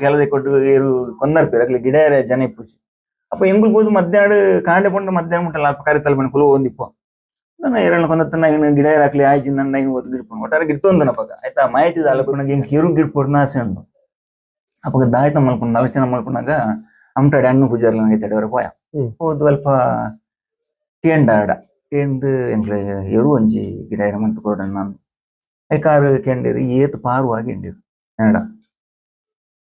ಕೆಲದೆ ಕೊಟ್ಟು ಏರು ಕೊಂದರ್ಪೇರು ಅಕ್ಲೆ ಗಿಡ ಜನ ಇಪ್ಪುಜಿ. ಅಪ್ಪ ಎಂಗುಲ್ ಪೋದು ಮಧ್ಯಾಹ್ನ ಕಾಂಡೆ ಪಂಡ ಮಧ್ಯಾಹ್ನ ಮುಟ್ಟಲ್ಲ ಅಲ್ಪ ಕರಿ ತಲುಪಣ ಕುಲು ಒಂದಿಪ್ಪ ನನ್ನ ಎರಣ್ಣ ಕೊಂದತ್ತನ ಇನ್ನು ಗಿಡ ಹಾಕ್ಲಿ ಆಯ್ಚಿ ನನ್ನ ಇನ್ನು ಓದ್ ಗಿಡ್ಪುಣ ಒಟ್ಟಾರೆ ಗಿಡ್ತೊಂದನ ಪಕ್ಕ ಆಯ್ತಾ ಮಾಹಿತಿ ದಾಲ ಎಂಕ್ ಎರು ಗಿಡ್ಪೊರ್ನ ಆಸೆ ಉಂಡು. ಅಪಗ ದಾಯ್ತ ಮಲ್ಪುಂಡು ನಲಸೆನ ಮಲ್ಪುನಾಗ ಅಮ್ಟಾಡಿ ಅಣ್ಣು ಪೂಜಾರ್ಲ ನಂಗೆ ತಡೆವರ ಪೋಯ. ಹೋದ್ ಅಲ್ಪ ಕೇಂಡಾಡ ಕೇಂದ್ ಎಂಕ್ಲೆ ಎರು ಒಂಜಿ ಗಿಡ ಮಂತ್ ಕೊರಡನ್ ನಾನು ಐಕಾರು ಕೇಂಡಿರು ಏತ್ ಪಾರುವಾಗಿ ಎಂಡಿರು ಏಡ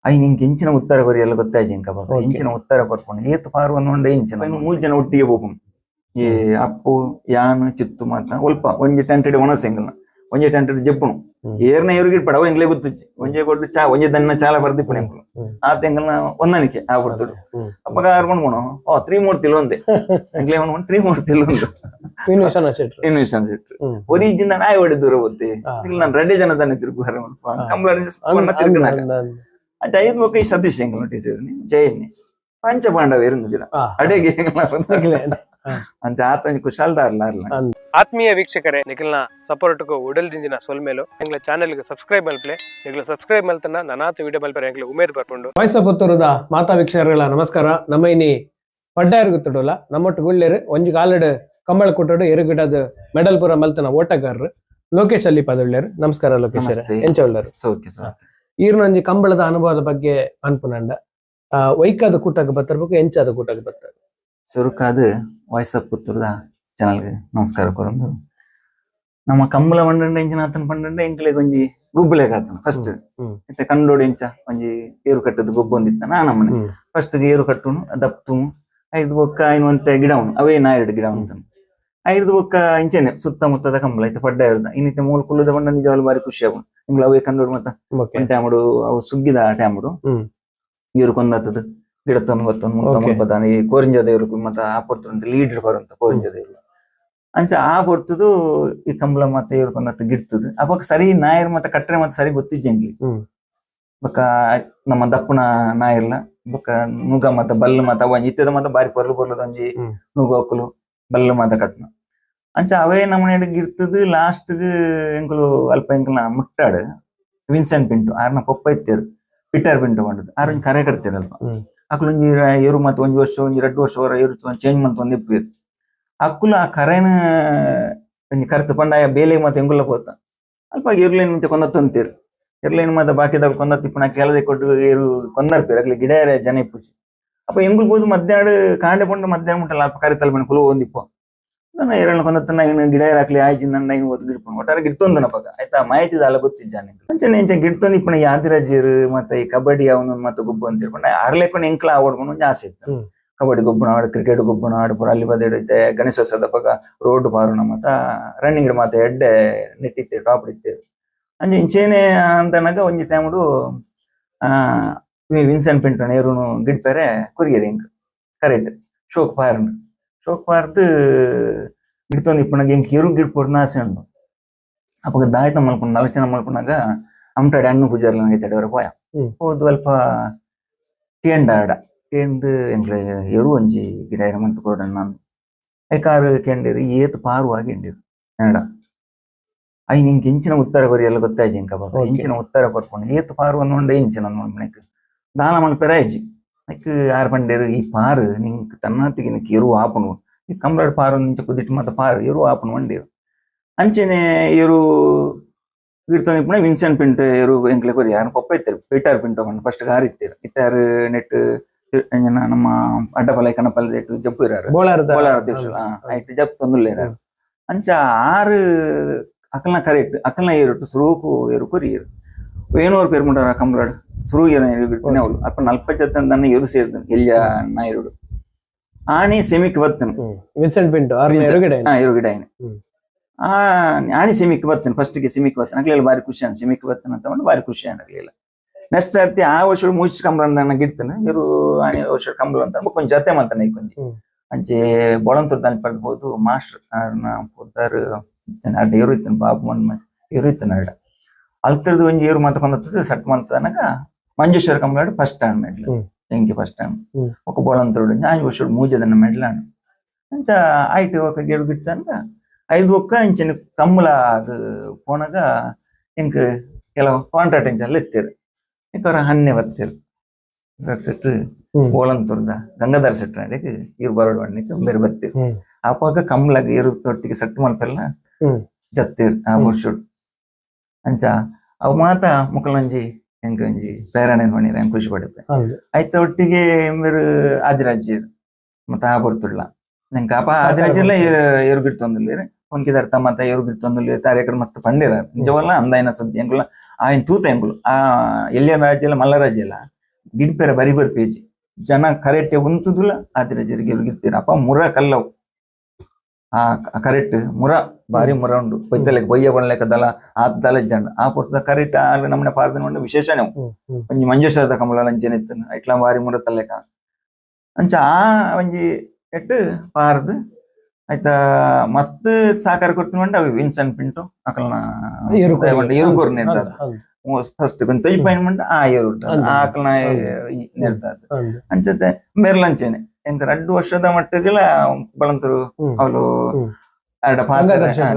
ಐನ್ ಇಂಕ್ ಇಂಚಿನ ಉತ್ತರ ಕೊರಿಯಲ್ಲ ಗೊತ್ತಾಯ್ತು ಇಂಕ ಪಾಪ. ಇಂಚಿನ ಉತ್ತರ ಕೊರ್ಪುಂಡು ಏತ್ ಪಾರು ಅನ್ನೊಂಡೆ ಇಂಚಿನ ಇನ್ನು ಮೂಜ್ ಜನ ಒಟ್ಟಿಗೆ ಹೋಗುನು ಈ ಅಪ್ಪು ಯಾನ್ ಚಿತ್ತು ಮಾತ ಒಲ್ಪ ಒಂಜಿ ಟೆಂಟೆಡ್ ಒಣಸ್ ಎಂಕಲ್ನ ಒಂಜಿ ಟೆಂಟೆಡ್ ಜಪ್ಪುನು. ಏರ್ನ ಏರುಗಿ ಪಡವ ಎಂಗ್ಲೇ ಗೊತ್ತುಚ್ಚಿ ಒಂಜೆ ಕೊಟ್ಟು ಚಾ ಒಂಜೆ ದನ್ನ ಚಾಲ ಬರ್ದಿಪ್ಪುನು ಎಂಕುಲು. ಆತ ಎಂಕಲ್ನ ಹೊಂದಾಣಿಕೆ ಆ ಬರ್ತುಡು. ಅಪ್ಪಗ ಆರ್ಕೊಂಡು ಹೋಣು ಓ ತ್ರಿಮೂರ್ತಿಲು ಒಂದೇ ಎಂಕ್ಲೆ ಒಂದು ತ್ರಿಮೂರ್ತಿಲು ಒಂದು ಇನ್ವಿಷನ್ ಸೆಟ್ರು ಒರಿಜಿನ ನಾಯಿ ಒಡೆ ದೂರ ಹೋತೆ. ಇಲ್ಲ ನಾನು ರೆಡ್ಡಿ ಜನ ತಾನೆ ತಿರುಗುವಾರ ಕಂಬಳ ತಿರುಗುನಾಗ ಆಯ್ತು ಐದು ಮಕ್ಕ ಈ ಸತೀಶ್ ಎಂಕಲ್ನ ಟೀಚರ್ ಜಯನ್ನಿ ಪಂಚ ಪಾಂಡವ ಇರುಂದಿರ ಅಡೆಗೆ ಅಂಚ ಆತ ಒಂಜಿ ಕುಶಾಲ್ದಾರ್ಲ ಅರ್ಲ. ಆತ್ಮೀಯ ವೀಕ್ಷಕರೇ, ನಿಖಲ್ನ ಸಪೋರ್ಟ್ಗೂ ಉಡಲ್ದಿಂದಿನ ಸೊಲ್ಮೇಲು ಎಂಗ್ಲ ಚಾನೆಲ್ಗೆ ಸಬ್ಸ್ಕ್ರೈಬ್ ಮಲ್ಪ್ಲೆ. ನಿಗ್ಲ ಸಬ್ಸ್ಕ್ರೈಬ್ ಮಲ್ತನ ನನಾತ ವಿಡಿಯೋ ಮಲ್ಪರೆ ಎಂಗ್ಲ ಉಮೇದ್ ಬರ್ಪುಂಡು. ವಾಯ್ಸ್ ಆಫ್ ಪುತ್ತೂರುದ ಮಾತಾ ವೀಕ್ಷಕರುಗಳ ನಮಸ್ಕಾರ. ನಮ್ಮ ಇನಿ ಪಡ್ಡಾಯರ್ ಗೊತ್ತುಡೋಲ ನಮ್ಮೊಟ್ಟು ಗುಳ್ಳೇರು ಒಂಜಿ ಕಾಲಡ್ ಕಂಬಳ ಕೊಟ್ಟಡು ಎರುಗಿಡದ ಮೆಡಲ್ ಪೂರ ಮಲ್ತನ ಓಟಗಾರರು ಲೋಕೇಶ್ ಅಲ್ಲಿ ಪದೊಳ್ಳೇರು. ನಮಸ್ಕಾರ ಲೋಕೇಶ್. ನಮಸ್ತೆ. ಎಂಚ ಉಳ್ಳರು? ಸೌಖ್ಯ ಸರ್. ಈರ್ನೊಂಜಿ ಕಂಬಳದ ಅನುಭವದ ಬಗ್ಗೆ ಅನ್ಪುನಂಡ ವೈಕಾದ ಕೂಟಕ್ಕೆ ಬತ್ತರ್ಬೇಕು ಎಂಚಾದ ಕೂಟಕ್ಕೆ ಬತ್ತಾರೆ? ಸುರುಕಾದ ವಾಯ್ಸ್ ಆಫ್ ಪುತ್ತೂರ್ದ ಚಾನಲ್ಗೆ ನಮಸ್ಕಾರ ಕೊರಂದು. ನಮ್ಮ ಕಂಬಳ ಮಂಡಂಡ ಎಂಚಿನ ಆತನ ಪಂಡಂಡ ಎಂಕ್ಲೆ ಒಂಜಿ ಗುಬ್ಬುಲೆಗ್ ಆತನ ಫಸ್ಟ್. ಹ್ಮ್. ಇತ್ತೆ ಕಂಡೋಡು ಎಂಚ ಒಂಜಿ ಏರು ಕಟ್ಟದ ಗೊಬ್ಬು ಒಂದಿತ್ತ ನಾ ನಮ್ಮನೆ. ಫಸ್ಟ್ ಏರು ಕಟ್ಟುನು ದಪ್ತುನು ಐದು ಬೊಕ್ಕ ಐನು ಒಂತೆ ಗಿಡ ಉಂಡು ಅವೇ ನಾಯರ್ಡ್ ಗಿಡ ಉಂಟನು ಐದು ಬೊಕ್ಕ ಇಂಚೆನೆ ಸುತ್ತಮುತ್ತದ ಕಂಬಳ ಇತ್ತೆ ಪಡ್ಡ ಇರ್ದ ಇನ್ನಿತ್ತೆ ಮೂಲ ಕುಲ್ಲುದ ಬಂಡ ನಿಜವಾಗ್ಲೂ ಬಾರಿ ಖುಷಿ ಆಗುಂಡು ಇಂಗ್ಲ ಅವೇ ಕಂಡೋಡು ಮತ್ತ ಒಂದ್ ಟ್ಯಾಮುಡು ಅವು ಸುಗ್ಗಿದ ಟ್ಯಾಮುಡು. ಏರು ಕೊಂದತ್ತದ ಗಿಡ ತೊಂದು ಗೊತ್ತೊಂದು ಮುತ್ತ. ಮುಲ್ಪದಾನ ಈ ಕೋರಿಂಜ ದೇವರು ಮತ್ತ ಆ ಪೊರ್ತುಂಟು ಲೀಡರ್ ಬರುಂತ ಕೋರಿಂಜ ದೇವರು ಅಂಚ ಆ ಪೊರ್ತುದು ಈ ಕಂಬಳ ಮತ್ತೆ ಏರು ಕೊಂದತ್ತ ಗಿಡ್ತದ ಅಪಕ ಸರಿ ನಾಯರ್ ಮತ್ತೆ ಕಟ್ಟರೆ ಮತ್ತೆ ಸರಿ ಗೊತ್ತಿಜ್ಜಂಗ್ಲಿ. ಬೊಕ್ಕ ನಮ್ಮ ದಪ್ಪುನ ನಾಯಿರ್ಲ ಬೊಕ್ಕ ನುಗ ಮತ್ತ ಬಲ್ಲು ಮತ್ತ ಅವ ಇತ್ತದ ಮತ್ತ ಬಾರಿ ಪೊರ್ಲು ಪೊರ್ಲದ ಒಂಜಿ ನುಗ ಒಕ್ಕಲು ಬಲ್ಲು ಮತ್ತ ಕಟ್ನ ಅಂಚ ಅವೇ ನಮ್ಮನೆ ಗಿಡ್ತದ. ಲಾಸ್ಟ್ ಎಂಕುಲು ಅಲ್ಪ ಎಂಕಲ್ನ ಮುಟ್ಟಾಡು ವಿನ್ಸೆಂಟ್ ಪಿಂಟು ಆರ್ನ ಪೊಪ್ಪ ಇತ್ತೇರು ಪೀಟರ್ ಪಿಂಟು ಪಂಡದು ಆರ್ ಒಂಜಿ ಕರೆ ಕಟ್ತೇರು ಅಲ್ಪ. ಅಕುಲು ಒಂಜಿ ಏರು ಮತ್ತ ಒಂಜಿ ವರ್ಷ ಒಂಜಿ ರಡ್ಡು ವರ್ಷ ಹೊರ ಏರು ಚೇಂಜ್ ಮಂತ್ ಒಂದ್ ಇಪ್ಪೇರು ಅಕ್ಕುಲು ಆ ಕರೆನ ಒಂಜಿ ಕರ್ತು ಪಂಡ ಆಯ ಬೇಲೆಗ್ ಮತ್ತೆ ಎಂಗುಲ ಪೋತ ಅಲ್ಪ ಎರ್ಲೇನ್ ಮುಂಚೆ ಕೊಂದತ್ತೊಂತೇರು ಎರ್ಲೇನ್ ಮತ್ತೆ ಬಾಕಿದಾಗ ಕೊಂದತ್ತಿಪ್ಪುನ ಕೆಲದೆ ಕೊಟ್ಟು ಏರು ಕೊಂದರ್ಪೇರು ಅಕ್ಲೆ ಗಿಡ ಜನ ಇಪ್ಪುಜಿ. ಅಪ್ಪ ಎಂಗುಲ್ ಪೋದು ಮಧ್ಯಾಹ್ನ ಕಾಂಡೆ ಪಂಡ ಮಧ್ಯಾಹ್ನ ಮುಟ್ಟಲ್ಲ ಅಲ್ಪ ಕರಿ ತಲುಪಣ ಕುಲು ಒಂದಿಪ್ಪ ನನ್ನ ಎರಣ್ಣ ಕೊಂದತ್ತನ ಇನ್ನು ಗಿಡ ಹಾಕ್ಲಿ ಆಯ್ಚಿ ನನ್ನ ಇನ್ನು ಓದ್ ಗಿಡ್ಪುಣ ಒಟ್ಟಾರೆ ಗಿಡ್ತೊಂದನ ಪಕ್ಕ ಆಯ್ತಾ ಮಾಹಿತಿ ದಾಲ ಗೊತ್ತಿಜ್ಜಾನೆ ಅಂಚನೆ ಇಂಚ ಗಿಡ್ತೊಂದು ಇಪ್ಪಣ ಯಾದಿರಾಜರು ಮತ್ತೆ ಈ ಕಬಡ್ಡಿ ಅವನು ಮತ್ತೆ ಗೊಬ್ಬು ಅಂತ ಇರ್ಪಣ ಅರ್ಲೆಕೊಂಡು ಎಂಕ್ಲ ಆವಡ್ಕೊಂಡು ಒಂಜಿ ಆಸೆ ಇತ್ತು. ಕಬಡ್ಡಿ ಗೊಬ್ಬನ ಆಡು ಕ್ರಿಕೆಟ್ ಗೊಬ್ಬನ ಆಡು ಪೂರ ಅಲ್ಲಿ ಬದಿಡುತ್ತೆ ಗಣೇಶೋತ್ಸವದ ಪಕ್ಕ ರೋಡ್ ಪಾರುನ ಮತ್ತ ರನ್ನಿಂಗ್ ಮತ್ತೆ ಎಡ್ಡೆ ನೆಟ್ಟಿತ್ತೆ ಟಾಪ್ ಇತ್ತೆ ಅಂಚೆ ಇಂಚೇನೆ ಅಂತನಾಗ ಒಂಜಿ ಟೈಮ್ಡು ವಿನ್ಸೆಂಟ್ ಪಿಂಟೋ ಏರುನು ಗಿಡ್ಪೆರೆ ಕೊರಿಯರ್ ಎಂಕ್ ಕರೆಕ್ಟ್ ಶೋಕ್ ಪಾರ್ಂಡ್ ಶೋಕ್ ಪಾರ್ದು ಗಿಡ್ತೊಂದು ಇಪ್ಪುನಗ ಎಂಕ್ ಎರು ಗಿಡ್ಪೊರ್ನ ಆಸೆ ಉಂಡು. ಅಪಗ ದಾಯ್ತ ಮಲ್ಪುಂಡು ನಲಸೆನ ಮಲ್ಪುನಾಗ ಅಮ್ಟಾಡಿ ಅಣ್ಣು ಪೂಜಾರ್ಲ ನಂಗೆ ತಡೆವರ ಪೋಯ. ಹೋದ್ ಅಲ್ಪ ಕೇಂಡಾಡ ಕೇಂದ್ ಎಂಕ್ಲೆ ಎರು ಒಂಜಿ ಗಿಡ ಮಂತ್ ಕೊರಡನ್ ನಾನು ಐಕಾರು ಕೇಂಡಿರು ಏತ್ ಪಾರುವಾಗಿ ಎಂಡಿರು ಏಡ ಐನ್ ಇಂಕ್ ಇಂಚಿನ ಉತ್ತರ ಕೊರಿಯಲ್ಲ ಗೊತ್ತಾಯ್ತು ಇಂಕ ಪಾಪ. ಇಂಚಿನ ಉತ್ತರ ಕೊರ್ಪುಂಡು ಏತ್ ಪಾರು ಅನ್ನೊಂಡೆ ಇಂಚಿನ ಅನ್ನೊಂಡು ದಾನ ಮಲ್ಪೆರ ಆಯ್ಜಿ ಐಕ್ ಆರ್ ಪಂಡೇರು ಈ ಪಾರು ನಿಂಕ್ ತನ್ನಾತಿಗೆ ನಿಂಕ್ ಎರು ಆಪುಂಡು ಈ ಕಂಬಳಡ್ ಪಾರು ಇಂಚ ಕುದಿಟ್ಟು ಮತ್ತ ಪಾರು ಎರು ಆಪುಂಡು ಮಂಡೇರು ಅಂಚೆನೆ ಎರು ಇಡ್ತೊಂದು ವಿನ್ಸೆಂಟ್ ಪಿಂಟು ಎರು ಎಂಕ್ಲೆ ಕೊರಿ ಯಾರು ಪಪ್ಪ ಇತ್ತರು ಪೀಟರ್ ಪಿಂಟೋ ಪಂಡ ಫಸ್ಟ್ ಗಾರ್ ಇತ್ತೇರು ಇತ್ತಾರು ನೆಟ್ ಅಂಜನ ನಮ್ಮ ಅಡ್ಡಪಲೈ ಕಣಪಲ್ ಇಟ್ಟು ಜಪ್ಪು ಇರಾರು ಬೋಳಾರದ ಬೋಲಾರ ದೇಶ ಐಟ್ ಜಪ್ ತೊಂದುಲ್ಲೇರ ಅಂಚ ಆರು ಅಕಲ್ನ ಕರೆಕ್ಟ್ ಅಕಲ್ನ ಏರುಟ್ಟು ಸುರುಕು ಏರು ಕೊರಿ ಏರು ವೇಣೂರು ಪೇರು ಮುಂಡಾರ ಕಂಬಳಡ್ ಸುರು ಏರು ಬಿಡ್ತಾನೆ ಅವಳು ಅಪ್ಪ ನಲ್ಪಚ್ಚತ್ತನ ದನ್ನ ಏರು ಸೇರ್ದನು ಎಲ್ಯ ನಾಯರುಡು ಆಣಿ ಸೆಮಿಕ್ ಬತ್ತನು. ವಿನ್ಸೆಂಟ್ ಪಿಂಟೋ ಆರ್ನ ಎರುಗಡೆ ಹಾ ಎರುಗಿಡ ಆಯ್ನೆ. ಆ ಆಣಿ ಸೆಮಿಕ್ ಬತ್ತನು ಫಸ್ಟ್ಗೆ ಸೆಮಿಕ್ ಬತ್ತನ ಅಕ್ಲೆಲ್ಲ ಬಾರಿ ಖುಷಿ ಅನ್ ಸೆಮಿಕ್ ಬತ್ತನ ಅಂತ ಬಾರಿ ಖುಷಿ ಅನ್ ನೆಕ್ಸ್ಟ್ ಸರ್ತಿ ಆ ವರ್ಷ ಮೂಚ್ ಕಂಬಳ ಅಂತ ಗಿಡ್ತಾನೆ ಇವರು ಆಣಿ ವರ್ಷ ಕಂಬಳ ಅಂತ ಕೊಂಚ ಜತೆ ಮಂತಾನೆ ಕೊಂಚ. ಅಂಚೆ ಬೊಳಂತೂರ್ ದಾನಿ ಪಡೆದು ಮಾಸ್ಟರ್ ಪೊದ್ದಾರು ಅಡ್ಡ ಏರು ಇತ್ತನು ಬಾಬು ಮಣ್ಣ ಏರು ಇತ್ತನ ಅಡ್ಡ ಅಲ್ತರದು ಒಂಜಿ ಏರು ಮಾತ ಕೊಂದತ್ತದ ಸಟ್ ಮಂತನಗ ಮಂಜೇಶ್ವರ ಕಂಬಳಾಡು ಫಸ್ಟ್ ಟೈಮ್ ಮೆಡ್ಲ ಎಂಕೆ ಫಸ್ಟ್ ಟೈಮ್. ఒక ಬೊಳಂತರುಡು ಆಂಜಿ ವರ್ಷ ಮೂಜದನ್ನ ಮೆಡ್ಲಾನು ಅಂಚ ಆಯ್ತು ఒక ಗೇಡು ಗಿಟ್ಟಂಗ ಐದು ಒಕ್ಕ ಇಂಚಿನ ಕಂಬಳ ಪೋನಗ ಎಂಕ್ ಕೆಲವು ಕಾಂಟ್ರಾಕ್ಟ್ ಇಂಚ ಎತ್ತೇರು ಇಕ್ಕರ ಹನ್ನೆ ಬತ್ತೇರು. Shetty ಬೋಳಂತುರ್ದ ಗಂಗಾಧರ ಶೆಟ್ಟಿ ಇರು ಬರೋಡು ಬಣ್ಣಿಗೆ ಬೇರೆ ಬತ್ತೀರು ಆಪಾಗ ಕಮ್ಲಾಗ ಇರು ತೊಟ್ಟಿಗೆ ಸೆಟ್ ಮಲ್ಪೆಲ್ಲ ಜತ್ತೀರ್ ಆ ವರ್ಷುಡು ಅಂಚ ಅವು ಮಾತ ಮುಕ್ಕಲಂಜಿ ಎಂಕ್ ಒಂಜಿ ಪ್ರೇರಣೆ ಮಣಿರ ಎಂಕ್ ಖುಷಿ ಪಡುತ್ತೆ ಐತ ಒಟ್ಟಿಗೆ ಮೇರು ಆದಿರಾಜ್ಯರು ಮತ್ತೆ ಆ ಬರ್ತುಡ್ಲ ನಂಗೆ ಅಪ ಆದಿರಾಜ್ಯಲ್ಲ ಎರುಗಿಡ್ತೊಂದುಲ್ಲೇರು ಹೊನ್ಕಿದಾರ್ ತಮ್ಮತ ಎರುಗಿಡ್ತೊಂದುಲ್ಲೇರು ತಾರೇಕಡೆ ಮಸ್ತ್ ಪಂಡಿರ ನಿಜವಲ್ಲ ಅಂದಾಯಿನ ಸುದ್ದಿ ಎಂಕುಲ ಆಯ್ನ ತೂತ ಎಂಕುಲು ಆ ಎಲ್ಲಿಯ ರಾಜ್ಯ ಎಲ್ಲ ಮಲ್ಲರಾಜ್ಯ ಎಲ್ಲ ಗಿಡ್ಪೆರ ಬರಿ ಬರ್ಪೇಜಿ ಜನ ಕರೆಕ್ಟ್ ಉಂತುದುಲ ಆದಿರಾಜ್ಯರಿಗೆ ಎರುಗಿರ್ತೀರ ಅಪ್ಪ ಮುರ ಕಲ್ಲವು ಆ ಕರೆಕ್ಟ್ ಮುರ ಬಾರಿ ಮುರ ಉಂಡು ಪೊಯ್ತಲೆಕ್ ಬೊಯ್ಯ ಬಣ್ಲೆಕ ದಲ ಆ ದಲ ಜನ ಆ ಪೊರ್ತದ ಕರೆಕ್ಟ್ ನಮ್ಮನೆ ಪಾರ್ದನ ಉಂಡು ವಿಶೇಷನೇ ಒಂಜಿ ಮಂಜೇಶ್ವರದ ಕಮಲ ಅಂಚನೆ ಇತ್ತನ ಐಟ್ಲ ಬಾರಿ ಮುರ ತಲೆಕ ಅಂಚ ಆ ಒಂಜಿ ಎಟ್ಟು ಪಾರ್ದ್ ಆಯ್ತಾ ಮಸ್ತ್ ಸಾಕಾರ ಕೊಡ್ತೀನಿ ಉಂಡು ಅವಿ ವಿನ್ಸನ್ ಪಿಂಟು ಅಕಲ್ನ ಎರುಗೋರ್ ನೆಡ್ದಾದ ಫಸ್ಟ್ ತೊಯ್ಪಾಯಿನ ಮಂಡ ಆ ಏರು ಆಕಲ್ನ ನೆಡ್ದಾದ ಅಂಚತೆ ಮೇರ್ಲಂಚೆನೆ ಎಂಕ ರಡ್ಡು ವರ್ಷದ ಮಟ್ಟಿಗೆಲ್ಲ ಬಳಂತರು ಅವಳು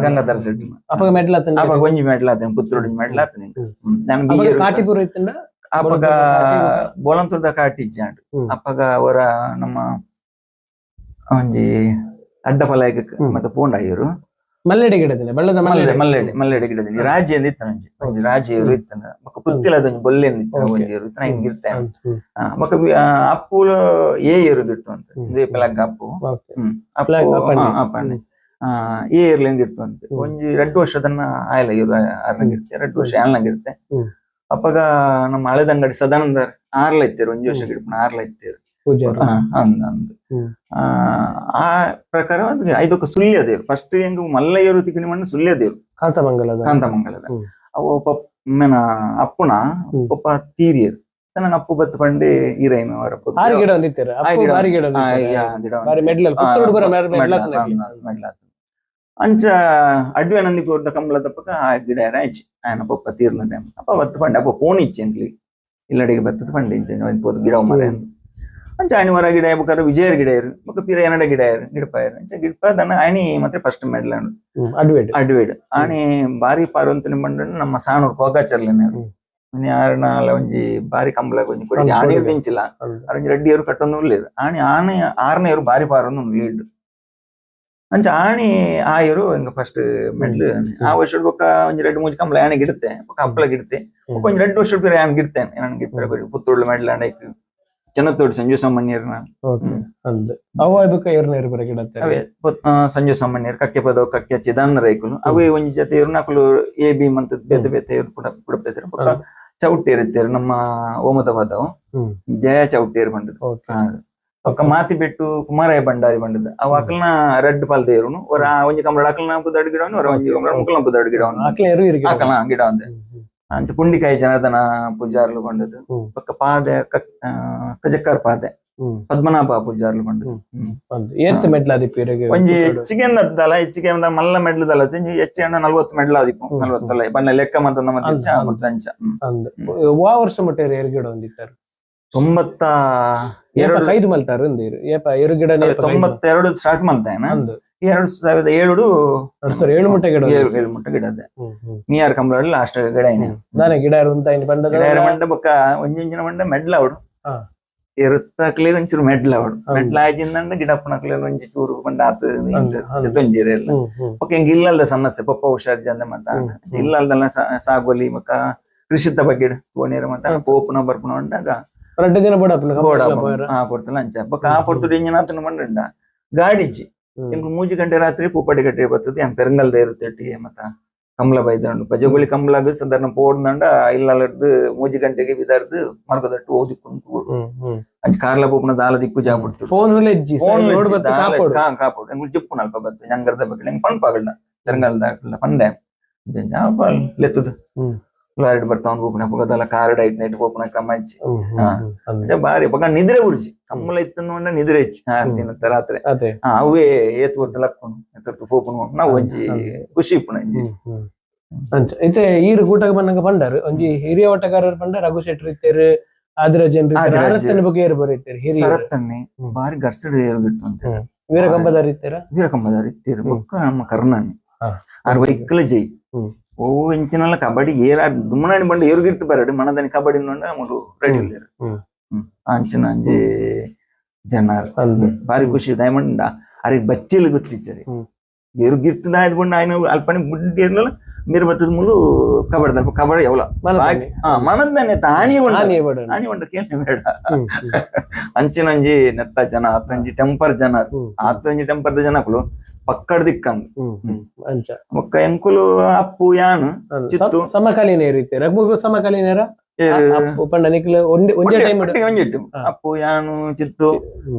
ಗಂಗಾಧರ ಶೆಟ್ಟಿ ಅಪ್ಪಗ ಮೆಡ್ಲ್ ಆತನ ಅಪ್ಪಗ ಒಂಜಿ ಮೆಡ್ಲ್ ಆತನ ಪುತ್ತೂರು ಮೆಡ್ಲ್ ಆತನ ನಾನು ಕಾಟಿಪುರ ಇತ್ತಂಡ ಅಪ್ಪಗ ಬೋಳಂತುರ್ದ ಕಾಟಿ ಇಜ್ಜಾಂಡ್ ಅಪ್ಪಗ ಅವರ ನಮ್ಮ ಒಂಜಿ ಅಡ್ಡ ಫಲಾಯಕ ಮತ್ತೆ ಪೋಂಡಾಯರು ಮಲ್ಲೆಡೆ ಗಿಡದಿನ ಬಳ್ಳದ ಮಲ್ಲೆಡೆ ಮಲ್ಲೆಡೆ ಮಲ್ಲೆಡೆ ಗಿಡದಿನ ರಾಜ್ಯ ಇತ್ತನ ಒಂಜಿ ಒಂಜಿ ರಾಜ್ಯ ಇರು ಇತ್ತನ ಬೊಕ್ಕ ಪುತ್ತಿಲದ ಒಂಜಿ ಬೊಲ್ಲೆ ಇತ್ತ ಒಂಜಿ ಇರು ಇತ್ತನ ಹಿಂಗ ಇರ್ತೇನೆ ಬೊಕ್ಕ ಅಪ್ಪುಲು ಏ ಏರು ಗಿಡ್ತು ಅಂತ ಇದೇ ಪಲಗ್ ಅಪ್ಪು ಅಪ್ಪು ಅಪ್ಪಣ್ಣೆ ಏ ಏರ್ಲೆಂಗ್ ಇರ್ತು ಅಂತ ಒಂಜಿ 2 ವರ್ಷದನ್ನ ಆಯಲ ಇರು ಆರ್ನಂಗ್ ಇರ್ತೆ 2 ವರ್ಷ ಆಲ್ನಂಗ್ ಇರ್ತೆ ಅಪ್ಪಗ ನಮ್ಮ ಹಳೆದಂಗಡಿ ಸದಾನಂದ ಆರ್ಲ ಇತ್ತೇರು ಒಂಜಿ ವರ್ಷ ಗಿಡಪನ ಆರ್ಲ ಇತ್ತೇರು ಆ ಪ್ರಕಾರ ಐದಕ್ಕ ಸುಳ್ಯ ದೇವ್ರು ಫಸ್ಟ್ ಹೆಂಗ ಮಲ್ಲಯ್ಯರು ತಿಕ್ಕಣಿ ಮಣ್ಣು ಸುಳ್ಯ ದೇವ್ರು ಕಾಂತಮಂಗಲದ ಕಾಂತಮಂಗಲದ ಅವು ಮೇನ ಅಪ್ಪುನ ಪಪ್ಪ ತೀರಿಯರು ನನ್ನ ಅಪ್ಪು ಬತ್ತು ಪಂಡೆ ಈರೈನು ಅವರ ಅಂಚ ಅಡ್ವೆ ನಂದಿ ಕೋರ್ದ ಕಂಬಳ ತಪ್ಪಕ ಆ ಗಿಡ ಆಯ್ಚಿ ಆಯನ ಪಪ್ಪ ತೀರ್ನ ಟೈಮ್ ಅಪ್ಪ ಬತ್ತು ಪಂಡೆ ಅಪ್ಪ ಫೋನ್ ಇಚ್ಚೆ ಅಂಕ್ಲಿ ಇಲ್ಲಡಿಗೆ ಬತ್ತದ ಪಂಡೆ ಇಂಚೆ ಪೋದು ಗಿಡ ಮರ ಅಂಚ ಅಣಿವರ ಗಿಡ ಬೇಕಾದ್ರೆ ವಿಜಯರ್ ಗಿಡ ಇರು ಬೊಕ್ಕ ಪೀರ ಎನಡ ಗಿಡ ಇರು ಗಿಡಪಾಯರು ಅಂಚ ಗಿಡಪ ದನ ಅಣಿ ಮತ್ತೆ ಫಸ್ಟ್ ಮೆಡ್ಲ್ ಅಡ್ವೇಡ್ ಆಣಿ ಬಾರಿ ಪಾರುವಂತ ಬಂಡ ನಮ್ಮ ಸಾಣೂರು ಕೋಗಾಚರ್ಲೇನೆ ಆರನ ಒಂಜಿ ಬಾರಿ ಕಂಬಳ ಒಂಜಿ ಕೊಡಿ ಆಣಿ ದಿಂಚಿಲ್ಲ ಅರಂಜಿ ರೆಡ್ಡಿಯವರು ಕಟ್ಟೊಂದು ಉಳ್ಳೇರು ಆಣಿ ಆಣೆ ಆರನೆಯವರು ಬಾರಿ ಪಾರೊಂದು ಲೀಡ್ ಅಂಚ ಆಣಿ ಆಯರು ಹಿಂಗ ಫಸ್ಟ್ ಮೆಡ್ಲ್ ಆ ವರ್ಷ ಬೊಕ್ಕ ಒಂಜಿ 2 3 ಕಂಬಳ ಆಣೆ ಗಿಡುತ್ತೆ ಬೊಕ್ಕ ಹಪ್ಪಳ ಗಿಡುತ್ತೆ ಬೊಕ್ಕ ಒಂಜಿ 2 ವರ್ಷ ಪೀರ ಆಣೆ ಗಿಡ್ತೇನೆ ನಾನು ಗಿಡ್ತಾರೆ ಪುತ್ತೂರ್ಲ ಮೆಡ್ಲ್ ಆಣೆ ಚೆನ್ನತೋಡು ಸಂಜು ಸಾಮಾನ್ಯರ್ನ ಅವೇ ಸಂಜು ಸಾಮಾನ್ಯರು ಕಕ್ಕೆ ಪದವು ಕಕ್ಕೆ ಚಿದಾನಂದ ರೈಕುಲು ಅವೇ ಒಂಜಿ ಜೊತೆ ಇವ್ರನ್ನಕುಲು ಎ ಬಿ ಮಂತ ಬೇತೆ ಬೇತೆ ಇವ್ರು ಪುಡಪೇತಾರೆ ಬೊಕ್ಕ ಚೌಟೇರು ಇತ್ತೇರು ನಮ್ಮ ಓಮದ ಪದವು ಜಯ ಚೌಟೇರು ಬಂಡದು ಬೊಕ್ಕ ಮಾತಿ ಬಿಟ್ಟು ಕುಮಾರಯ್ಯ ಭಂಡಾರಿ ಬಂಡದ ಅವ ಅಕಲ್ನ ರೆಡ್ ಪಾಲ್ ದೇರುನು ಒರ ಒಂಜಿ ಕಂಬಳ ಅಕಲ್ನ ಪುದಡ್ ಗಿಡವನು ಒರ ಒಂಜಿ ಕಂಬಳ ಮುಕಲ್ನ ಪುದಡ್ ಗಿಡವನು ಅಕಲ್ನ ಗಿಡ ಒಂದೆ ಅಂಚ ಪುಂಡಿಕಾಯಿ ಜನಾರ್ದನ ಪೂಜಾರ್ಲು ಬಂಡದು ಬೊಕ್ಕ ಪಾದೆ ಕಜಕ್ಕಾರ್ ಪಾದೆ ಪದ್ಮನಾಭ ಪೂಜಾರ್ಲು ಬಂಡದು ಒಂಜಿ ಹೆಚ್ಚಿಗೆ ದಲ್ಲ ಹೆಚ್ಚಿಗೆ ಮಲ್ಲ ಮೆಡ್ಲು ದಲ್ಲ ಹೆಚ್ಚು 40 ಮೆಡ್ಲ ಆದಿಪ್ಪು 40 ಬಣ್ಣ ಲೆಕ್ಕ ಮತ್ತೆ ಅಂಚ ವರ್ಷ ಮಟ್ಟ ಎರುಗಿಡ ಒಂದಿತ್ತಾರೆ 92 ಕೈದು ಮಲ್ತಾರ 92 ಸ್ಟಾರ್ಟ್ ಮಾಡ್ತೇನೆ 2007 7 ಮುಟ್ಟೆ ಗಿಡ 7 ಮುಟ್ಟೆ ಗಿಡ ಅದೇ ಮೀಯಾರ್ ಕಂಬಳ ಲಾಸ್ಟ್ ಗಿಡ ನಾನೇ ಗಿಡ ಗಿಡ ಮಂಡ ಬೊಕ್ಕ ಒಂಜೊಂಜಿನ ಮಂಡ ಮೆಡ್ಲ ಅವಡು ಎರುತ್ತಾಕ್ಲೆ ಒಂಚೂರು ಮೆಡ್ಲ ಅವಡು ಮೆಡ್ಲ ಆಜಿಂದ ಗಿಡಪ್ಪನಕ್ಲೆ ಒಂಜಿ ಚೂರು ಬಂಡ ಆತು ತೊಂಜಿರ ಎಲ್ಲ ಬೊಕ್ಕ ಹಿಂಗ ಇಲ್ಲಲ್ದ ಸಮಸ್ಯೆ ಪಪ್ಪ ಹುಷಾರ್ ಜಂದ ಮತ್ತ ಇಲ್ಲಲ್ದಲ್ಲ ಸಾಗೋಲಿ ಮಕ್ಕ ಕೃಷಿತ ಬಗ್ಗೆ ಕೋನೇರು ಮತ್ತ ಪೋಪುನ ಬರ್ಪುನ ಉಂಟಾಗ 2 ದಿನ ಬೋಡ ಆ ಪೊರ್ತುಲ ಅಂಚ ಬೊಕ್ಕ ಆ ಪೊರ್ತುಡು ಇಂಜಿನ ಆತನ ಮಂಡ ಗಾಡಿಜ್ಜಿ ಎಂಕು 3 ಗಂಟೆ ರಾತ್ರಿ ಕೂಪಾಡಿ ಕಟ್ಟಿ ಬರ್ತದೆ ಎಂ ಪೆರಂಗಲ್ದ ಇರುತ್ತೆ ಮತ್ತ ಕಮಲ ಬೈದಂಡು ಪಜಗುಳಿ ಕಮಲಾಗ ಸಾಧಾರಣ ಪೋಡ್ದಂಡ ಇಲ್ಲದ್ದು 3 ಗಂಟೆಗೆ ಬಿದಾರ್ದು ಮರ್ಗದಟ್ಟು ಓದಿಕೊಂಡು ಅಂಚ ಕಾರ್ಲ ಪೋಪುನ ದಾಲ ದಿಕ್ಕು ಜಾಬಿಡ್ತು ಫೋನ್ ಕಾಪಾಡು ಎಂಕುಲು ಜಿಪ್ಪು ನಲ್ಪ ಬತ್ತು ನಂಗರ್ದ ಬಗ್ಗೆ ಎಂಕ್ ಪಂಪಾಗಲ್ಲ ಪೆರಂಗಲ್ದ ಪಂಡೆ ಲೆತ್ತದು ಲಾರಿ ಬರ್ತಾವ ಪೋಪುನ ಪೊಗದಲ್ಲ car diet night ಪೋಪುನ ಕ್ರಮ ಇಚ್ಚಿ ಬಾರಿ ಪಕ್ಕ ನಿದ್ರೆ ಉರ್ಜಿ ಕಮ್ಮಲ ಇತ್ತು ನಿದ್ರೆ ಇಚ್ಚಿ ತಿನ್ನತ್ತ ರಾತ್ರಿ ಅವೇ ಏತ್ ಹೊತ್ತು ಲಕ್ಕುನು ಎತ್ತರ್ತು ಪೋಪುನು ನಾವು ಒಂಜಿ ಖುಷಿ ಇಪ್ಪುನ ಅಂಚ ಇತ್ತೆ ಈರು ಕೂಟಗ ಬಂದಂಗ ಪಂಡರು ಒಂಜಿ ಹಿರಿಯ ಓಟಗಾರರು ಪಂಡ ರಘು ಶೆಟ್ಟರ್ ಇತ್ತೇರು ಆದಿರಾಜನ್ ಅರತ್ತನ ಬಗ್ಗೆ ಏರು ಬರೀತಾರೆ ಹಿರಿಯ ಸರತ್ತನ್ನೆ ಬಾರಿ ಗರ್ಸಡ್ ಏರು ಬಿಟ್ಟು ಅಂತ ವೀರಕಂಬದಾರ್ ಇತ್ತೀರ ವೀರಕಂಬದಾರ್ ಇತ್ತೀರು ಬೊಕ್ಕ ನಮ್ಮ ಕರ್ಣಾಣಿ ಆರ್ ವೈಕಲ ಜೈ ಓ ಇಂಚಿನಲ್ಲ ಕಬಡ್ಡಿ ಏರ ದುಮ್ಮನಾಣಿ ಬಂಡು ಏರುಗಿರ್ತು ಬರಡು ಮನದನಿ ಕಬಡ್ಡಿ ಮೂರು ರೆಡಿ ಇಲ್ಲೇರು. ಅಂಚಿನ ಒಂಜಿ ಜನಾರ್ ಅಂದ್. ಬಾರಿ ಖುಷಿ ದಯಮಂಡ ಅರೆಗ್ ಬಚ್ಚೆಲ್ ಗೊತ್ತಿಚ್ಚರಿ ಏರು ಗಿರ್ತದ ಆಯ್ದುಕೊಂಡು ಆಯ್ನ ಅಲ್ಪನೆ ಗುಡ್ಡಿ ಇರ್ಲಿಲ್ಲ ಮೇರು ಬತ್ತದ ಮುಲು ಕಬಡ್ದ ಕಬಡ ಯಾವಲ ಮನದಾನೆ. ಮನದಾನೆ ತಾನಿ ಉಂಡ ಆನಿ ಬಡ. ಆನಿ ಉಂಡ ಕೇಳಿ ಬೇಡ ಅಂಚಿನಂಜಿ ನೆತ್ತ ಜನ ಆತಂಜಿ ಟೆಂಪರ್ ಜನ ಆತಂಜಿ ಟೆಂಪರ್ದ ಜನಕುಲು ಪಕ್ಕಡ್ ದಿಕ್ಕಂದು ಅಂಚ ಬೊಕ್ಕ ಎಂಕುಲು ಅಪ್ಪು ಯಾನು ಅಂದ್. ಚಿತ್ತು. ಸಮಕಾಲೀನ ರೀತಿ ರಘು ಸಮಕಾಲೀನರ ಏರು ಪಂಡ ನಿಕ್ಲು ಒಂದೇ ಒಂಜೇ ಟೈಮ್ ಒಟ್ಟಿಗೆ ಒಂಜಿ ಇಟ್ಟು. ಅಪ್ಪು ಯಾನು ಚಿತ್ತು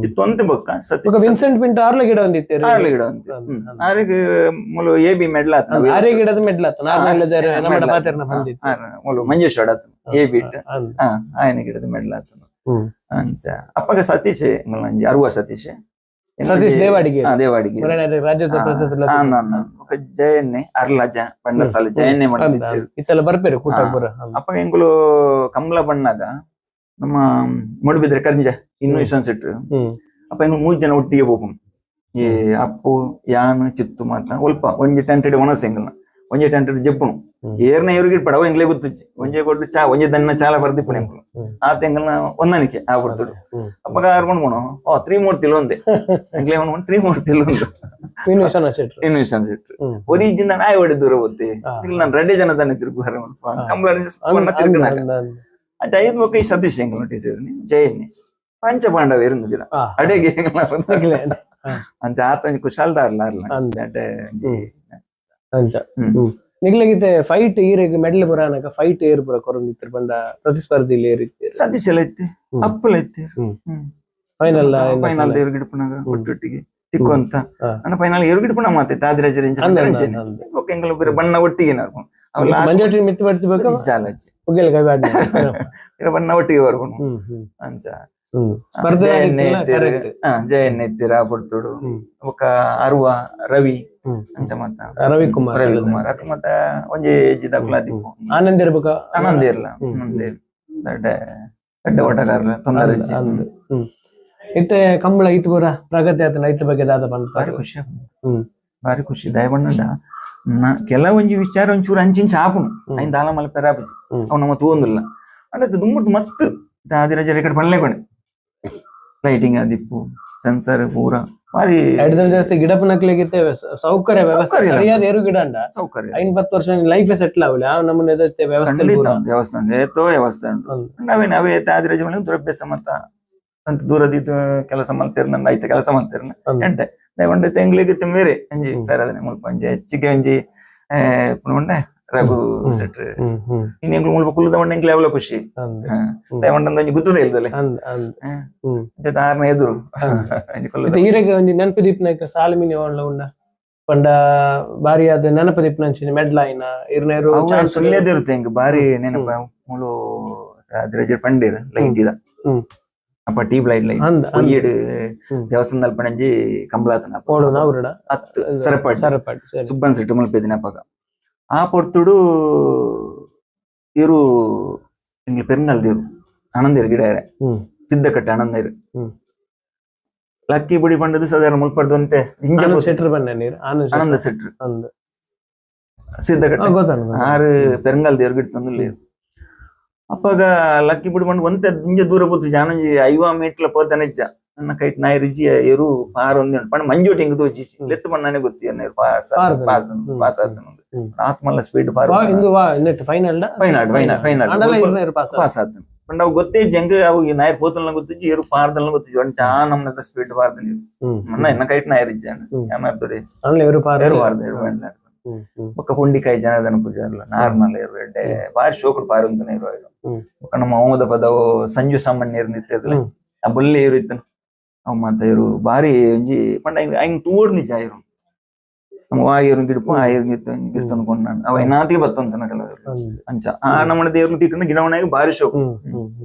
ಚಿತ್ತು ಅಂತ ಬೊಕ್ಕ ಸತಿ ಬೊಕ್ಕ ವಿನ್ಸೆಂಟ್ ಪಿಂಟು ಆರ್ಲ ಗಿಡ ಒಂದಿತ್ತೇರು ಆರ್ಲೆ ಗಿಡ ಅಂತೆ ಆರಿಗೆ ಮುಲು A B medal ಆತ ಆರೆ ಗಿಡದ ಮೆಡ್ಲ್ ಆತ ನಾರ್ಮಲ್ ನಮ್ಮ ಪಾತೆರ್ನ ಬಂದಿತ್ತು ಮುಲು ಮಂಜೇಶ್ವರ ಆತನು ಎ ಬಿ ಇಟ್ಟು ಅಂದ್. ಆಯನ ಗಿಡದ ಮೆಡ್ಲ್ ಆತನು ಅಂಚ ಅಪ್ಪಗ ಸತೀಶ್ ಅಂಜಿ ಅರುವ ಸತೀಶ್ ಸತೀಶ್ ದೇವಾಡಿಗೆ ದೇವಾಡಿಗೆ ರಾಜ್ಯೋತ್ಸವ ಪ್ರಶಸ್ತಿ ಆ, ನಾ, ನಾ. ಬೊಕ್ಕ ಜಯನ್ನೆ ಅರ್ಲಜ ಬಂಡಸಾಲ ಜಯನ್ನೆ ಮಾಡಿತ್ತು ಇತ್ತೆಲ್ಲ ಬರ್ಪೇರು ಕೂಟ ಪೂರ ಅಪ್ಪಗ ಎಂಕುಲು ಕಮಲ ಬಣ್ಣಾಗ ನಮ್ಮ ಮೂಡುಬಿದ್ರೆ ಕರಿಂಜ ಇನ್ನೂ ಸೆಟ್ ಅಪ್ಪ ಎಂಕುಲು ಮೂರು ಜನ ಒಟ್ಟಿಗೆ ಹೋಗುಂ ಈ ಅಪ್ಪು ಯಾನು ಚಿತ್ತು ಮಾತ ಒಲ್ಪ ಒಂಜಿ ಟೆಂಟೆಡ್ ಒಣಸ್ ಎಂಕಲ್ನ ಒಂಜಿ ಟೆಂಟೆಡ್ ಜಪ್ಪುನು ಏರ್ನ ಏರುಗಿಟ್ ಪಡವ ಎಂಗ್ಲೇ ಗೊತ್ತುಚ್ಚಿ ಒಂಜೆ ಕೊಟ್ಟು ಚಾ ಒಂಜೆ ದನ್ನ ಚಾಲ ಬರ್ದಿಪ್ಪುನು ಎಂಕುಲು ಆತ ಎಂಕಲ್ನ ಹೊಂದಾಣಿಕೆ ಆ ಬರ್ತುಡು ಅಪ್ಪಗ ಆರ್ಕೊಂಡು ಹೋಣು ಓ ತ್ರಿಮೂರ್ತಿಲು ಒಂದೇ ಎಂಕ್ಲೇ ಒಂದು ತ್ರಿಮೂರ್ತಿಲು ಒಂದು ಇನ್ನು ಶೆಟ್ರು ಇನ್ವಿಷನ್ ಸೆಟ್ ಒರಿಜಿನ ನಾಯಿ ಹೊಡೆ ದೂರ ಹೋತೆ ಇಲ್ಲ ನಾನು ರೆಡ್ಡಿ ಜನ ತಾನೆ ತಿರುಗುವಾರ ಕಂಬಳ ತಿರುಗುನಾಗ ಆಯ್ತು ಐದು ಮಕ್ಕ ಈ ಸತೀಶ್ ಎಂಕಲ್ನ ಟೀಚರ್ ಜಯನ್ನಿ ಪಂಚಪಾಂಡವ ಇರುಂದಿರ ಅಡೆಗೆ ಅಂಚ ಆತ ಒಂಜಿ ಕುಶಾಲ್ದಾರ್ಲ ಅರ್ಲ ಅಡ್ಡೆ ಅಂಚ ನಿಗ್ಲಗಿತೆ ಫೈಟ್ ಈರೆಗ್ ಮೆಡಲ್ ಪುರಾಣಕ ಫೈಟ್ ಏರ್ ಪುರ ಕೊರೊಂದಿತ್ತರ ಪಂಡ ಪ್ರತಿಸ್ಪರ್ಧಿ ಏರಿತ್ತೆ ಸತೀಶ್ ಎಲ್ಲ ಇತ್ತೆ ಅಪ್ಪಲ ಇತ್ತೆ ಫೈನಲ್ ಫೈನಲ್ ದೇವ್ರ ಗಿಡಪುನಾಗ ಒಟ್ಟೊಟ್ಟಿಗೆ ತಿಕ್ಕು ಅಂತ ಅಣ್ಣ ಫೈನಲ್ ಏರು ಗಿಡಪುನ ಮಾತೈತೆ ಆದಿರಾಜರ ಓಕೆ ಎಂಕಲ್ ಬೇರೆ ಬಣ್ಣ ಒಟ್ಟಿಗೆ ಮಂಜೋಟಿ ಮಿತ್ತು ಬಡ್ತಿಬೇಕು ಉಗ್ಗೆಲ್ ಕೈ ಬ್ಯಾಡ್ ಬಣ್ಣ ಒಟ್ಟಿಗೆ ಬರ್ಕೊಂಡು ಅಂಚ ಸ್ಪರ್ಧೆ ಜಯಣ್ಣ ಎತ್ತೀರ ಪೊರ್ತುಡು ಬೊಕ್ಕ ಅರುವ ರವಿ ಅಂಚ ಮತ್ತ ರವಿಕುಮಾರ್ ರವಿಕುಮಾರ್ ಅಕ್ಕ ಮತ್ತ ಒಂಜಿ ಏಜ್ ದಕ್ಲ ದಿಪ್ಪು ಆನಂದ್ ಇರ್ಬೇಕ ಆನಂದ್ ಇರ್ಲ ಆನಂದ್ ದೊಡ್ಡ ದೊಡ್ಡ ಓಟಗಾರಲ ತೊಂದರೆ ಇತ್ತೆ ಕಂಬಳ ಇತ್ತು ಪೂರ ಪ್ರಗತಿ ಆತನ ಐತ ಬಗ್ಗೆ ದಾದ ಪನ್ಪ ಬಾರಿ ಖುಷಿ ಬಾರಿ ಖುಷಿ ದಯಬಣ್ಣಂಡ ಕೆಲವೊಂಜಿ ವಿಚಾರ ಒಂಚೂರು ಅಂಚಿಂಚ ಆಪುನು ಐನ್ ದಾಲ ಮಲ್ಲ ಪೆರಾಪುಜಿ ಅವು ನಮ್ಮ ತೂವೊಂದುಲ್ಲ ಅಂಡ ದುಮ್ಮುರ್ದು ಮಸ್ತ್ ಆದಿರಾಜರ ಕಡೆ ಪನ್ಲೆ ಕೊಣೆ ಲೈಟಿಂಗ್ ಆದಿಪ್ಪು ಸೆನ್ಸರ್ ಪೂರ ಬಾರಿ ಜಾಸ್ತಿ ಗಿಡಪನಕ್ಲಿಗಿತ್ತೆ ಸೌಕರ್ಯ ವ್ಯವಸ್ಥೆ ಸರಿಯಾದ ಏರು ಗಿಡ ಅಂಡ ಸೌಕರ್ಯ 5-10 ವರ್ಷ ಲೈಫ್ ಸೆಟ್ಲ್ ಆಗಲಿ ಆ ನಮ್ಮನೆ ವ್ಯವಸ್ಥೆ ವ್ಯವಸ್ಥೆ ಉಂಟು ಏತೋ ವ್ಯವಸ್ಥೆ ಉಂಟು ನಾವೇ ನಾವೇ ಆದಿರಾಜ ಮನೆ ದುರಭ್ಯಾಸ ಮತ್ತ ಅಂತ ದೂರದಿದ್ದು ಕೆಲಸ ಮಲ್ತಿರ್ನ ಐತೆ ಕೆಲಸ ಮಲ್ತಿರ್ನ ಎಂಟೆ ದಯವಂಡ ತೆಂಗ್ಲಿಗೆ ಮೇರೆ ಅಂಜಿ ಬೇರೆ ಮುಲ್ಪ ಅಂಜಿ ಹೆಚ್ಚಿಗೆ ಅಂಜಿ ಪುನಃ ರಘು ಸೆಟ್ರ್ ಇನ್ನು ಎಂಗ್ಲು ಮುಲ್ಪ ಕುಲ್ಲದ ಮಂಡ ಎಂಗ್ಲೆ ಅವಲ ಖುಷಿ ದಯವಂಡ ಒಂಜಿ ಗುತ್ತದ ಇಲ್ದಲೆ ತಾರ್ನ ಎದುರು ಈರೆಗೆ ಒಂಜಿ ನೆನಪು ದೀಪನಾಯ್ಕ ಸಾಲಮಿನಿ ಓಣ್ಲ ಉಂಡ ಪಂಡ ಬಾರಿ ಅದ ನೆನಪು ದೀಪನಂಚಿನ ಮೆಡ್ಲಾಯಿನ ಇರ್ನೇರು ಸುಳ್ಯದಿರುತ್ತೆ ಎಂಕ್ ಬಾರಿ ನೆನಪ ಮುಲು ಅದ್ರಜರ್ ಪಂಡೇರ್ ಲೈಟ್ ಇದ ಅಪ್ಪ tube light light ಪೊಯ್ಯೆಡ್ ದೇವಸ್ಥಾನದ ಪಣಂಜಿ ಕಂಬಳಾತನ ಅತ್ತು ಸರಪಾಡಿ ಸರಪಾಡಿ ಸುಬ್ಬನ್ ಸೆಟ್ಟು ಮಲ್ಪೆದಿನ ಅಪ್ಪಗ ಆ ಪೊರ್ತುಡು ಇರು ಎಂಗ್ಲು ಪೆರ್ನಲ್ ದೇವ್ರು ಆನಂದೇರು ಗಿಡ ಸಿದ್ದಕಟ್ಟೆ ಆನಂದೇರು ಲಕ್ಕಿ ಬುಡಿ ಪಂಡದು ಸಾಧಾರಣ ಮುಲ್ಪರ್ದು ಅಂತೆ ಆನಂದ ಸೆಟ್ರು ಸಿದ್ದಕಟ್ಟೆ ಆರು ಪೆರಂಗಲ್ ದೇವ್ರು ಗಿಡ ತಂದು ಅಪ್ಪಗ ಲಕ್ಕಿ ಬುಡಿ ಪಂಡ ಒಂತೆ ಇಂಜ ದೂರ ಪೋತು ಜಾನಂಜಿ 50 ಮೀಟ್ಲ ಪೋತನೆಜ್ಜ ನನ್ನ ಕೈಟ್ ನಾಯಿ ರುಚಿ ಎರು ಪಾರ್ ಒಂದೇ ಉಂಟು ಪಂಡ ಮಂಜೋಟಿ ಹಿಂಗ ತೋಚಿ ಲೆತ್ತು ಪಣ್ಣಾನೆ ಗೊತ್ತಿ ಅನ್ನ ಪಾಸ್ ಪಾಸ್ ಆತನ ಆತ್ಮಲ್ಲ ಸ್ಪೀಡ್ ಪಾರ್ final final final final pass ಆತನ ಪಂಡ ಅವು ಗೊತ್ತೇ ಜಂಗ ಅವು ನಾಯಿ ಪೋತಲ್ಲ ಗೊತ್ತಿಜ್ಜಿ ಎರು ಪಾರ್ದಲ್ಲ ಗೊತ್ತಿಜ್ಜಿ ಒಂದ್ ಚಾ ನಮ್ಮನ್ನ ಸ್ಪೀಡ್ ಪಾರ್ದ ನೀವು ಮನ್ನ ಎನ್ನ ಕೈಟ್ ನಾಯಿ ರುಚಿ ಎರು ಪಾರ್ದ ಎರು ಬೊಕ್ಕ ಹುಂಡಿಕಾಯಿ ಜನಾರ್ದನ ಪೂಜಾರ್ಲ ನಾರ್ಮಲ್ ಎರು ಎಡ್ಡೆ ಬಾರಿ ಶೋಕುಡು ಪಾರುಂತನ ಇರು ಬೊಕ್ಕ ನಮ್ಮ ಓಮದ ಪದವು ಸಂಜು ಸಾಮಾನ್ಯ ಇರ್ನಿತ್ತದಲ್ಲ ಆ ಬೊಲ್ಲೆ ಏರು ಇತ್ತನು ಅವು ಮಾತ ಇರು ಬಾರಿ ಒಂಜಿ ಪಂಡ ಐನ್ ತೂರ್ ನಿಜ ಇರು ನಮ್ಮ ಆ ಏರು ಗಿಡಪು ಆ ಏರು ಗಿಡ್ತಂದು ಕೊಂಡಾನು ಅವ ಏನಾತಿಗೆ ಬತ್ತಂತನ ಕೆಲವರು ಅಂಚ ಆ ನಮ್ಮ ದೇವ್ರನ್ನ ತಿಕ್ಕಂಡು ಗಿಡವನಾಗ ಬಾರಿ ಶೋಕು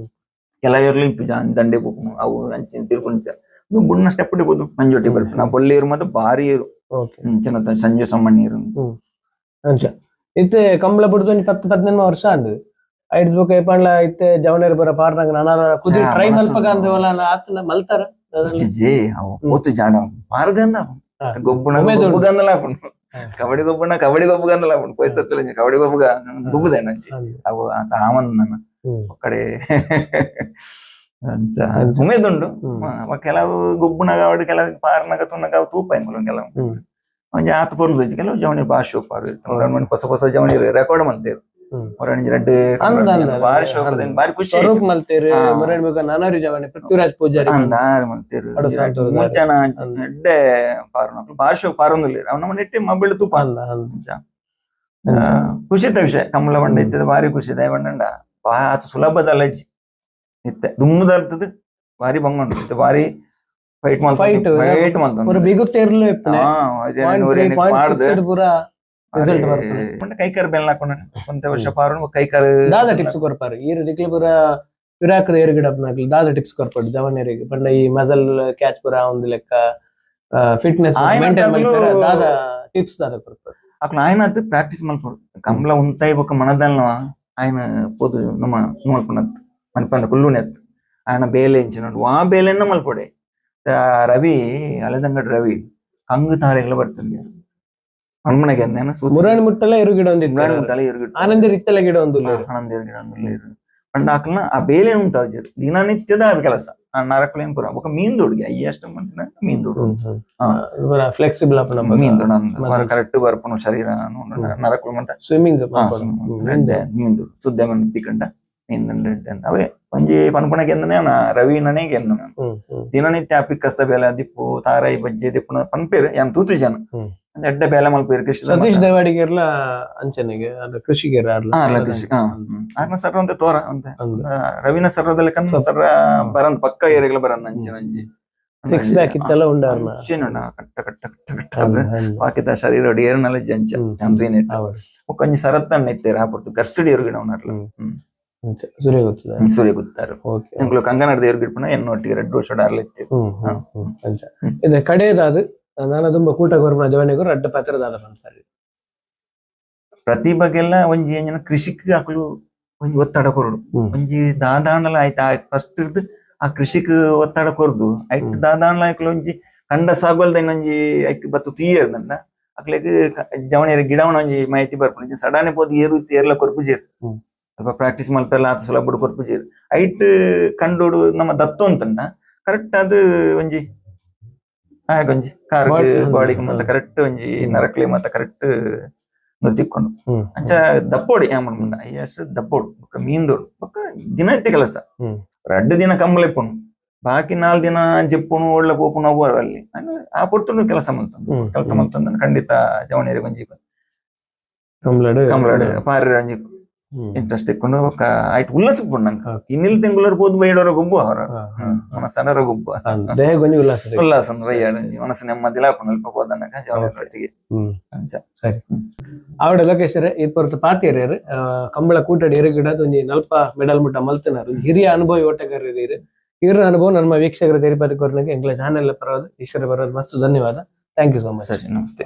ಕೆಲ ಏರ್ಲು ಇಪ್ಪು ಜಾನ್ ದಂಡೆ ಪೋಪುನು ಅವು ಅಂಚಿನ ತಿರ್ಪುಂಚ ಗುಣ್ಣ ಸ್ಟೆಪ್ ಇಡ್ಬೋದು ಮಂಜೊಟ್ಟಿ ಬರ್ಪು ನಾ ಬೊಲ್ಲೆ ಏರು ಮಾತ್ರ ಬಾರಿ ಏರು ಅಂಚಿನ ಸಂಜು ಸಾಮಾನ್ಯ ಏರು ಅಂಚ ಇತ್ತೆ ಕಂಬಳ ಬಿಡ್ದು ಒಂಜಿ 10-15 ವರ್ಷ ಅಂದು ಐಡ್ದು ಬೊಕ ಏಪಾಂಡ್ಲ ಇತ್ತೆ ಜವನೇರ್ ಬರ ಪಾರ್ನಂಗ ನಾನಾರ ಕುದುರೆ ಟ್ರೈ ಮಲ್ಪಗ ಅಂದವಲ್ಲ ಆತನ ಮಲ್ತಾರ ಜೇ ಅವು ಒತ್ತು ಜಾಡ ಮಾರ್ಗಂದ ಗೊಬ್ಬುಣ ಗೊಬ್ಬುಗಂದಲ ಆಪುಂಡು ಕಬಡ್ಡಿ ಗೊಬ್ಬುಣ ಕಬಡ್ಡಿ ಗೊಬ್ಬುಗಂದಲ ಆಪುಂಡು ಪೈಸತ್ತಲ ಕಬಡ್ಡಿ ಗೊಬ್ಬುಗ ಗೊಬ್ಬುದೇನ ಅವು ಆತ ಆಮನ್ ನನ್ನ ಒಕ್ಕಡೆ ಅಂಚ ಉಮೇದುಂಡು. ಕೆಲವು ಗೊಬ್ಬುನಗ ಅವಡು ಕೆಲವು ಪಾರ್ನಗ ತುನ್ನಗ ಅವು ತೂಪ ಎಂಕುಲು ಕೆಲವು ಒಂಜಿ ಆತ್ ಪೊರ್ಲು ಕೆಲವು ಜವಣಿ ಭಾಷೆ ಪಾರು ಹೊಸ ಹೊಸ ಜವಣಿ ರೆಕಾರ್ಡ್ ಮಲ್ತೇರು. ಹೊರಣಿಂಜಿ ರಡ್ಡ್ ಬಾರಿ ಶೋಕ ಬಾರಿ ಖುಷಿ ಸ್ವರೂಪ್ ಮಲ್ತೇರು ಮುರಣಿ ಬೊಕ ನಾನಾರಿ ಜವಣಿ ಪೃಥ್ವಿರಾಜ್ ಪೂಜಾರಿ ಅಂದಾರು ಮಲ್ತೇರು ಮೂರ್ಜನ ಎಡ್ಡೆ ಪಾರುನಕುಲು ಬಾರಿ ಶೋಕ ಪಾರೊಂದುಲ್ಲೆರ್ ಅವ್ ನಮ್ಮ ನೆಟ್ಟಿ ಮೊಬೈಲ್ ತೂಪ. ಖುಷಿತ ವಿಷಯ ಕಮಲ ಬಂಡ ಇತ್ತದ ಬಾರಿ ಖುಷಿ ದಯ ಬಂಡ ಆತ ಸುಲಭದ ಅಜ್ಜಿ ಇತ್ತೆ ದುಮ್ಮದರ್ತದ ಬಾರಿ ಬಂಗ ಇತ್ತೆ ಬಾರಿ ಫೈಟ್ ಫೈಟ್ ಮಲ್ತ ಫೈಟ್ ಮಲ್ತ ಬಿಗುತ್ತೇರ್ಲು ಪೂರ ರಿಸಲ್ಟ್ ಬರ್ಪುಂಡು. ಕೈಕಾರ್ ಬೆಲ್ಲ ಹಾಕೊಂಡು ಒಂತೆ ವರ್ಷ ಪಾರು ಕೈಕಾರ್ ದಾದ ಟಿಪ್ಸ್ ಕೊರ್ಪಾರು ಈರು ನಿಕ್ಲು ಪೂರ ಪಿರಾಕ್ದ ಏರು ಗಿಡಪ್ನಾಕ್ಲು ದಾದ ಟಿಪ್ಸ್ ಕೊರ್ಪಾಡು ಜವನರಿಗೆ ಪಂಡ ಈ ಮಸಲ್ ಕ್ಯಾಚ್ ಪೂರ ಒಂದು ಲೆಕ್ಕ ಫಿಟ್ನೆಸ್ ಮೇಂಟೈನ್ ಮಲ್ಪೆರೆ ದಾದ ಟಿಪ್ಸ್ ದಾದ ಕೊರ್ಪಾಡು. ಅಕ್ಲು ಆಯ್ನಾತ್ ಪ್ರಾಕ್ಟೀಸ್ ಮಲ್ಪೊಡು ಕಂಬ್ಲ ಉಂತಾಯಿ ಬೊಕ್ಕ ಮನದಲ್ನ ಆಯ್ನ ಪೋದು ನಮ್ಮ ಮಲ್ಪುನತ್ ಮನ್ಪಂದ ಕುಲ್ಲುನೆತ್ ಆಯನ ಬೇಲೆ ಇಂಚಿನ ವಾ ಬೇಲೆನ್ನ ಮಲ್ಪೊಡೆ. ರವಿ ಅಲೆದಂಗಡ್ ರವಿ ಕಂಗು ತಾರೆಗಳ ಬರ್ತದೆ ಮಣ್ಮಣಗೆ ಮುರಾಣಿ ಮುಟ್ಟಲ ಎರು ಗಿಡ ಒಂದು ಮುರಾಣಿ ಮುಟ್ಟಲ ಎರು ಗಿಡ ಆನಂದರ್ ಇತ್ತಲ ಗಿಡ ಒಂದು ಆನಂದರ್ ಗಿಡ ಒಂದು ಪಂಡ ಆಕಲ್ನ ಆ ಬೇಲೆ ಉಂಟಾಜರು ದಿನನಿತ್ಯದ ಕೆಲಸ ಆ ನರಕುಲೇನ್ ಪುರ ಬೊಕ ಮೀನ್ ದೊಡ್ಗೆ ಅಯ್ಯಷ್ಟು ಮಂತಿನ ಮೀನ್ ದೊಡ್ಡು ಫ್ಲೆಕ್ಸಿಬಲ್ ಆಪುನ ಮೀನ್ ದೊಡ್ಡ ಕರೆಕ್ಟ್ ಬರ್ಪುನು ಶರೀರ ನರಕುಲು ಮಂತ ಸ್ವಿಮ್ಮಿಂಗ್ ಮೀನ್ ದೊಡ್ಡು ಸುದ್ದ ಮನ್ ತಿಕ್ಕಂಡ ಮೀನ್ ದಂಡ ಅವೇ ಒಂಜಿ ಪನ್ಪುನಕ್ಕೆ ಎಂದನೇ ರವಿ ನನೇ ಎಂದ ದಿನನಿತ್ಯ ಪಿಕ್ಕಸ್ತ ಬೇಲೆ ದಿಪ್ಪು ತಾರೈ ಬಜ್ಜಿ ದಿಪ್ಪುನ ಪನ್ಪೇರು ಯಾನ್ ತೂತು ಜನ ಎಡ್ಡೆ ಬೇಲೆ ಮಲ್ಪೇರು ಕೃಷಿ ಸತೀಶ್ ದೇವಾಡಿಗೆರ್ಲ ಅಂಚನೆಗೆ ಅಂದ್ರೆ ಕೃಷಿಗೆರ ಕೃಷಿ ಆರ್ನ ಸರ್ ಒಂತೆ ತೋರ ಅಂತೆ ರವಿನ ಸರ್ವದಲ್ಲಿ ಕನ್ನ ಸರ್ ಬರಂದ್ ಪಕ್ಕ ಏರಿಗಳ ಬರಂದ್ ಅಂಚಿನ ಅಂಚಿ ಸಿಕ್ಸ್ ಬ್ಯಾಕ್ ಇತ್ತೆಲ್ಲ ಉಂಡ ಅಂಚಿನ ಕಟ್ಟ ಕಟ್ಟ ಕಟ್ಟ ಕಟ್ಟ ಬಾಕಿದ ಶರೀರ ಏರ್ನಲ್ಲ ಜಂಚ ಒಂಜಿ ಸರತ್ತಣ್ಣ ಇತ್ತೇರು ಆ ಪೊರ್ತು ಗರ್ಸಿಡಿ ಎರುಗಿಡ ಅವನರ್ಲ ಸೂರ್ಯ ಗೊತ್ತದ ಸೂರ್ಯ ಗೊತ್ತಾರೆ ಎಂಕುಲು ಕಂಗನದ ಎರುಗಿಡ್ಪುನ ಎನ್ನೊಟ್ಟಿಗೆ ರೆಡ್ ವರ್ಷ ಡಾರ್ಲ ಇತ್ತೇರು. ಇದು ಕಡೆಯದಾದ ನಾನು ತುಂಬ ಕೂಟ ಕೊರ್ಪುನ ಜವನಿಗರು ಅಡ್ಡ ಪಾತ್ರದಾದ ಪನ್ಪಾರು. ಪ್ರತಿಭೆಗೆಲ್ಲ ಒಂಜಿ ಎಂಜಿನ ಕೃಷಿಕ್ ಅಕುಲು ಒಂಜಿ ಒತ್ತಡ ಕೊರಡು ಒಂಜಿ ದಾದಾಂಡಲ ಆಯ್ತು ಫಸ್ಟ್ ಇರ್ದು ಆ ಕೃಷಿಕ್ ಒತ್ತಡ ಕೊರ್ದು ಐಟ್ ದಾದಾಂಡಲ ಅಕುಲು ಒಂಜಿ ಕಂಡ ಸಾಗುವಲ್ದ ಇನ್ನೊಂಜಿ ಐಕ್ ಬತ್ತು ತೀಯರ್ದಂಡ ಅಕ್ಲೆಗ್ ಜವಣಿಯರ ಗಿಡವನ ಒಂಜಿ ಮಾಹಿತಿ ಬರ್ಪುಂಡು ಸಡನ್ ಪೋದು ಏರು ಏರ್ಲ ಕೊರ್ಪುಜೇರು ಸ್ವಲ್ಪ ಪ್ರಾಕ್ಟೀಸ್ ಮಲ್ಪೆಲ್ಲ ಆತ ಸುಲಭ ಕೊರ್ಪುಜೇರು ಐಟ್ ಕಂಡೋಡು ನಮ್ಮ ದತ್ತು ಅಂತಂಡ ಕರೆಕ್ಟ್ ಅದು ಒಂಜಿ ಒಂಜಿ ಕಾರ್ ಬಾಡಿಗೆ ಮತ್ತೆ ಕರೆಕ್ಟ್ ಒಂಜಿ ನರಕ್ಲೆ ಮತ್ತೆ ಕರೆಕ್ಟ್ ತಿಕ್ಕೊಂಡು ಅಂಚ ದಪ್ಪೋಡಿ ಮುಂಡ ಅಯ್ಯಷ್ಟು ದಪ್ಪೋಡು ಬೊಕ್ಕ ಮೀನ್ದೋಡು ಬೊಕ್ಕ ದಿನನಿತ್ಯ ಕೆಲಸ ರಡ್ಡು ದಿನ ಕಂಬಲೆಪ್ಪುನು ಬಾಕಿ 4 ದಿನ ಜೆಪ್ಪುನು ಒಳ್ಳೆ ಪೋಪುನು ಅವು ಅಲ್ಲಿ ಆ ಪೊರ್ತುನು ಕೆಲಸ ಮಲ್ತಂದು ಕೆಲಸ ಮಲ್ತಂದು ಖಂಡಿತ ಜವಣಿಯರಿಗೆ ಒಂಜಿ ಕಂಬ್ಲಾಡು ಪಾರಿ ಒಂಜಿ ಇಂಟ್ರೆಸ್ಟ್ ಇಕ್ಕೊಂಡು ಬೊಕ್ಕ ಆಯ್ತು ಉಲ್ಲಾಸ ನಂಗೆ ಇನ್ನಿಲ್ ತಿಂಗುಲರ್ ಪೋದು ಬೈಡೋರ ಗೊಬ್ಬು ಅವರ ಮನಸ್ಸನರ ಗೊಬ್ಬು ಉಲ್ಲಾಸ ಉಲ್ಲಾಸ ಬೈಯಾಡ ಮನಸ್ಸು ನೆಮ್ಮದಿಲ ಅಲ್ಪ ಹೋದನಕ ಜವಣಿಯರೊಟ್ಟಿಗೆ. ಸರಿ ಆವಡ ಲೋಕೇಶ್ವರ ಈ ಪೊರ್ತು ಪಾತಿಯರು ಕಂಬಳ ಕೂಟಡಿ ಎರುಗಿಡ ಒಂಜಿ ನಲ್ಪ ಮೆಡಲ್ ಮುಟ್ಟ ಮಲ್ತನಾರು ಹಿರಿಯ ಅನುಭವಿ ಓಟಗಾರರು ಇವರ ಅನುಭವ ನಮ್ಮ ವೀಕ್ಷಕರ ತೆರಿಪಾತಿ ಕೊರ್ನಕ್ಕೆ ಎಂಗ್ಲ ಚಾನೆಲ್ ಪರವಾದ ಈಶ್ವರ ಪರವಾದ ಮಸ್ತ್ ಧನ್ಯವಾದ. Thank you so much. ಸರಿ ನಮಸ್ತೆ.